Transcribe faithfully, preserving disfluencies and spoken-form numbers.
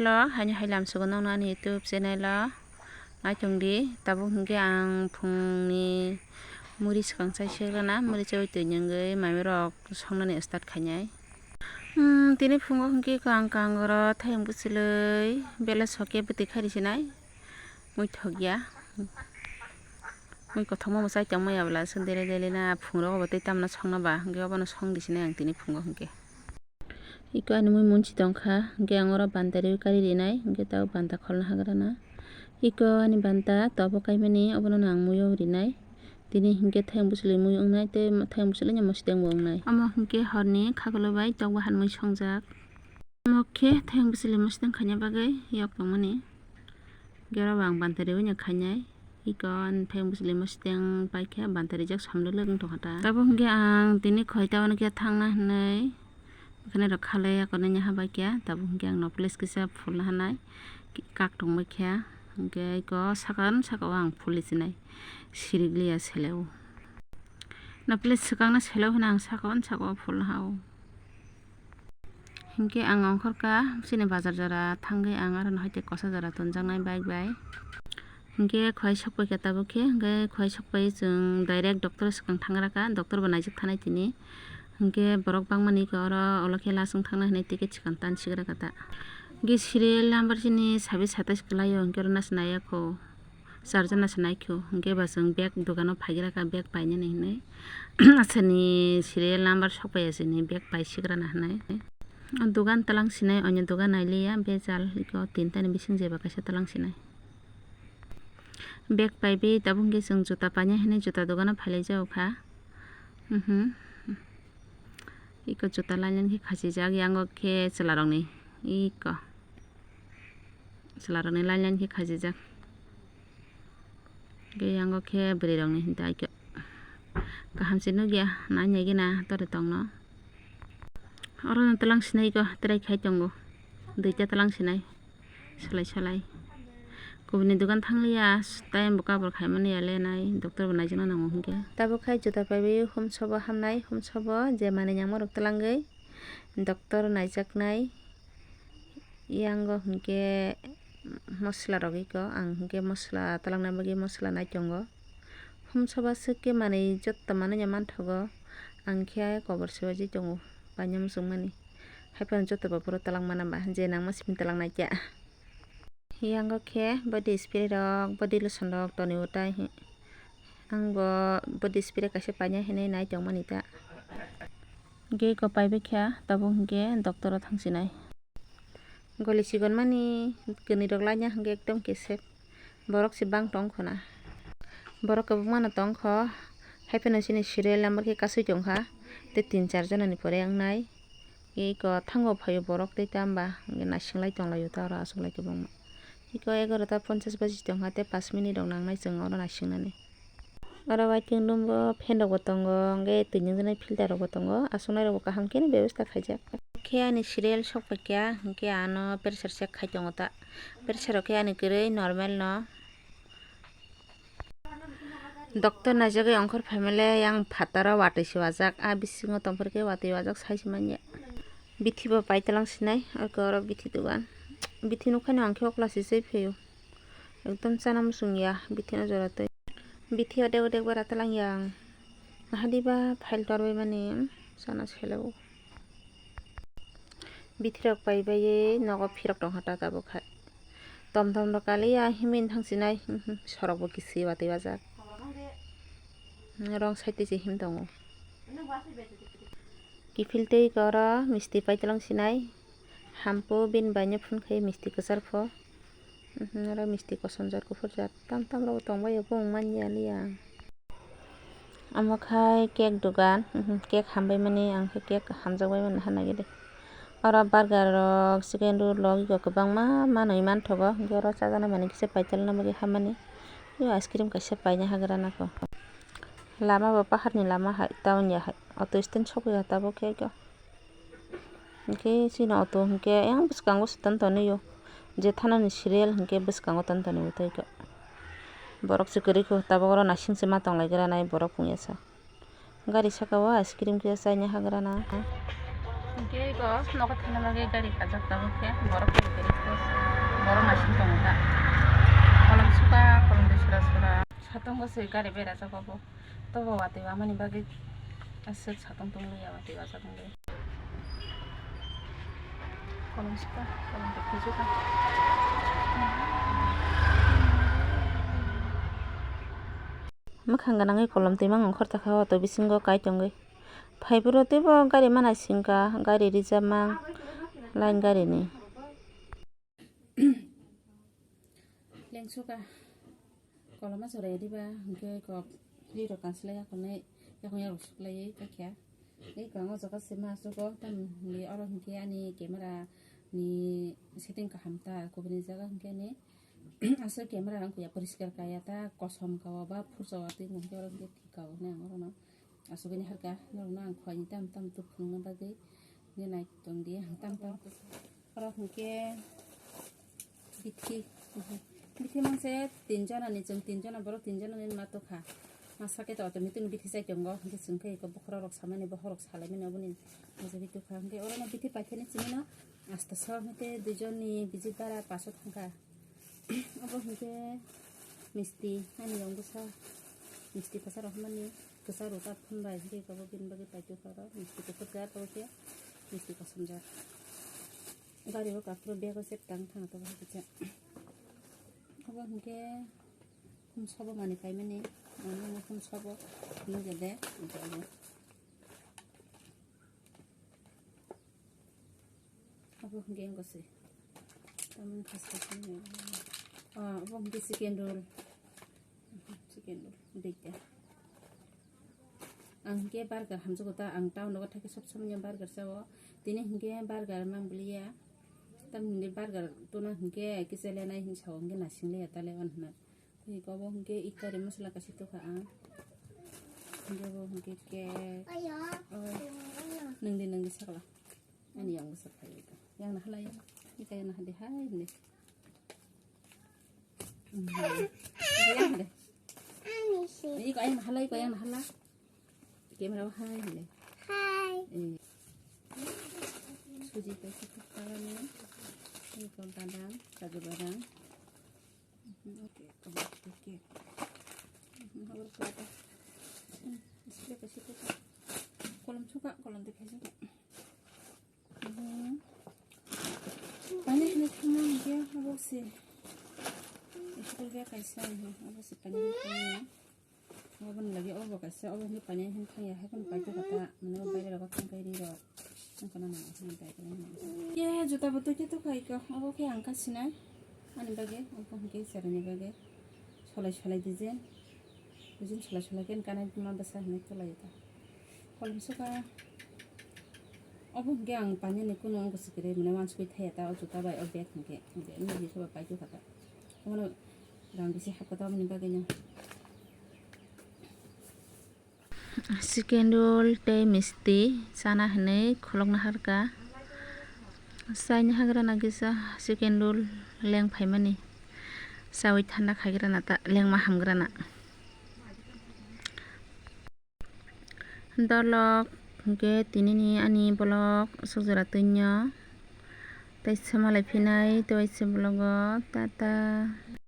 Haino hai lamsogo nokno ani YouTube channel o naitong di. Tabuk hinkhe ang phungni muri swkang chai segrana, muri chaui twi nwngwi mai rok songnani start khainai. Hmm, tini phungo hinkhe ang kangoro thayung bwchwlwi bela sokhe bwtwi khairi sinai. Muithok ya. Mui kothoma bo chai tongma ya bwla se dele dele na phungrok obo tei tamna songna ba, hinkhe obono song di sinai ang tini phungo hinkhe. Iko ani mui munchi tongkha, hinkhe ang oro banta riwi kari rinai, hinkhe tabuk banta kholna hagra na. Iko ani banta tobo kaimani, obono no ang muiyo rinai. Tini hinkhe thayung bwchwlwi mui wngnai tei thayung bwchwlwi no mositeng bo wngnai. Omo hinkhe horni khakulo bai tok bahan mui songjak. Omo khe thayung bwchwlwi mositeng khaina bagwi yok tongmani. Hinkhe oro bo ang banta riwi no khainai. Iko ani thayung bwchwlwi mositeng paikhe banta rijak samlwk lwk wng tongkha ta. Tabuk hinkhe ang tini khoita o no khe thangna hinwi. Bwkhani rok khalai akornai yaha bai khe, tabuk hinkhe ang nok police kisa phulna hanai, kak tongbai khe, hinkhe iko saka saka o ang phuli sinai, sirik liya seleo. Nok police swkang no seleo hwnwi ang saka saka o phulna ha o. Hinkhe ang ongkhorkha chini bazar jora thangwi ang aro no hai tei kosa jora tonjaknai bike bai. Hinkhe khwlai sokpai kha tabuk khe, hinkhe khwlai sokpai chwng direct doctor swkang thangra kha, doctor bo naijak thanai tini. Hinkhe borok bangmani khe oro, olo khe last wng thangna hinwi ticket swkang tan sigra kha ta. Hinkhe serial number chini sabis satais kwlai o, hinkhe oro nasi naiya kho, charjon nasi nai kho, hinkhe ba chwng bag dogano phaigra kha, bag painani hinwi. Asani serial number sokpaiya chini bag pai sigrana hinwi. O dogan twlang sinai, onyo dogan nailiya, bejal, iko tintani bising jeba kaisa twlang sinai. Bag paiwi tabuk hinkhe chwng juta paina hinwi juta dogano phailai jago kha. Mhm. Iko juta line line khe khachijak, yango khe chwlarokni. Iko. Chwlarokni line line khe khachijak. Hinkhe yango khe bwrwirokni hinta iko. Kaham se nukya, nai naigwna tori tongno. Oro no twlang sinai iko, try khai tongo. Duita twlang sinai. Salai salai. Kubuni dogan thangliya, time bo kabur khaimani ya le nai, doctor bo naijakna nango hinkhe. Tabuk khai juta paiwi humsobo hamnai, humsobo je manwi nangmarok twlangwi doctor naijaknai. Yango hinkhe mosla rok iko, ang hinkhe mosla twlangna bagwi mosla nai tongo. Humsoba swk khe manwi jotto manwi no manthogo, ang khe kobor se waji tongo, paina muchungmani. Haiphano joto bo phuru twlang mana ba, je nangma simi twlang nai khe. Yango khe body spray rok, body lotion rok tonwi o tai. Ang bo body spray kaisa paina hinwi nai tongmani ta. Hinkhe eko paibai kha, tabuk hinkhe doctor o thangsinai. Goli chigon mani kwnwi rok laina hinkhe ekdom kesep. Borok se bang tong kho na. Borok kwbangma no tong kho. Haiphano chini serial number khe kasui tong kha. Tei tin char jona ni pore wngnai. Eko thango phaio borok tei tamba hinkhe naising lai tong laio ta oro aswk lai kwbangma. Eko egarota ponchash baji tong kha tei pash minute rok nangnai chwng oro naising nani. Oro uaitwng room o fan rok bo tongo, hinkhe twi nungjaknai filter rok bo tongo, aswk nai rok bo kaham khe bebasta khaijak. Khe ani serial sok paikha, hinkhe ano pressure check khai tongo ta. Pressure rok khe ani kwrwi normal no. Doctor naijagwi ongkhor phaimale yang phataro watwi se wajak, a bisingo tongphor khe watwi wajak sai se manya. Bithi bo paitwlang sinai, oko oro bithi dogan. Bithi nukhaino ang khe okla se se phaio. Ekdom chana muchung ya, bithi no jora twi. Bithi odek odek bara twlang yang. Hadi ba file torbai mani, chana selo. Bithi rok pai bai nogo phirok tong kha ta tabuk hai. Tom tom rok kaliya himwi thang sinai, sorok bo kisi watwi wajak. Rong side se him tongo. Kiphil tei oro misti paitwlang sinai. Hampu bini bai no phun khai misti kwchar pho. Mhm, oro misti kosom jat, kuphur jat, tam tam rok tong bai o, bung man ya li ang. Omo khai cake dogan, mhm, cake hambai mani, ang khe cake hamjak bai mani hana gede. Oro burger rok, chicken roll rok, iko kwbangma manwi manthogo, hinkhe oro chajaknai manwi kisa paitalna bagwi hamani. Yo ice cream kaisa paina hagra nako. Lama bo paharni lama hai, town ya hai, auto stand sogwi ya tabuk khe iko. Hinkhe chini auto hinkhe ayang bwskango se ton tonwi o, je thanani serial hinkhe bwskango ton tonwi o tei khe. Borok se kwrwi kho tabuk oro naising se ma tong lai gra nai borok wngya sa. Gari saka o ice cream khe chaina hagra na. Hwnkhe eko nogo thangna bagwi gari kajak tabuk khe borok khe rikhe rikhe borok naising tongo ta. Kolom suka, kolom de sura sura. Satung bo se gari berajak obo. Tobo watwi wamani bagwi aswk satung tongwi ya, watwi wacha tongwi. Kolom suka, kolom de khijuka. Mwkhang gwnangwi kolom twimang ongkhor takha, o to bisingo kai tongwi. Phaiphuru teibo gari mana singkha, gari rijak mang line gari ni. Lengsuka koloma chwrai diba, hwnkhe kok ri rok kanslai yakhunai, yakung yarok suklaiwi kakya. Tei kang o jaga se ma sugo, tamni oro hwnkhe ani camera ni setting kaham ta, kubuni jaga hwnkhe ani aswk camera wngkha ya poriskar kaya ta, kosom kawa ba phursa watwi hwnkhe oro hwnkhe thik kawo hwnwi ang orono. Asugini harka norokno ang khuaini tam tam tuk phunukna bagwi nai tongdi ang tam tam. Oro hwnkhe bithi, bithi mangse tinjona ni, chwng tinjona, borok tinjona ni ma tokha. Ma sake to auto meeting bithi chai tongo, hwnkhe chwng khe eko bokhorok rok samani, bokhorok salaimani oboni mujungwi tokha. Hwnkhe orono bithi paithani chini no asta so hwnkhe duijon ni bijik bara paso thangkha. Obo hwnkhe misti, ani yong bwsa misti kwcharo hwnmani, kwcharo ta phunbai hwnkhe abo bini bagwi paitokha oro misti kuphur khe abo khe misti kosom jak. Gari o kaphuru bag o cheptang thang tongo kisa. Obo hwnkhe khum sobo manwi paimani, manwi khum sobo nugwi de. Abo hwnkhe wng se. Tamoni khas khas wngya. Ah, abo hwnkhe chicken roll. Chicken roll, duita. Ang hwnkhe burger hamjago ta, ang town o thangkhe sob somoi burger chao. Tini hwnkhe burger mang bwliya. Tamoni burger tuna hwnkhe kisa lenai hinwi sao, hwnkhe naising liya ta le wan hwnwi. Tei abo hwnkhe ekari masala kaisa tokha ang. Hwnkhe abo hwnkhe cake. Oi. Nwngdi, nwngdi sakla. Ani yang bwsa phai eka. Yang nahalai. Eka yang nahadi hai hwndi. Yang hwndi. Eka yang nahalai, eka yang nahala. Camera o hai hwndi. Hai. Eh. Suji kaisa tokha ni. Eka badam, kaju badam. Mhm, oke, oke, oke. Mhm, oke, oke. Hmm, sila ka, sila ka. Kolom suka, kolom de kaisa ka. Mhm. Pani hini thuma hingke abo se. School bag kaisa, mhm, abo se pani hini thuma. Obo ni lagi obo kaisa, obo hini pani hini thangya, hai kheno paito kata, mane o baire rogo thangkai ri rok. Ang kono nang, ang tai kono nang. Ye, juta bo tui khe tokha iko, obo khe ang kasinai. Ani bagwi, obo hingke cherani bagwi. Solai solai design. Design solai solai khe kanai ma bwsa hinui tolai ta. Kolom suka. Obo hingke ang paniani kunu wngkha sikiri, mane wansugui thaya ta, o juta bai o bag hingke. Hingke nini khe ba paito kha ta. Obono rang bisi hapkha ta, aboni bagwino. Chicken roll tei misti chana hinui khulukna harkha. Chaina hagrana kisa chicken roll leng phaimani. Chaui thanda khaigrana ta lengma hamgrana. Dolok hingke tinini ani vlog sukjora twino. Tei samalai phinai tei se vlog o tata.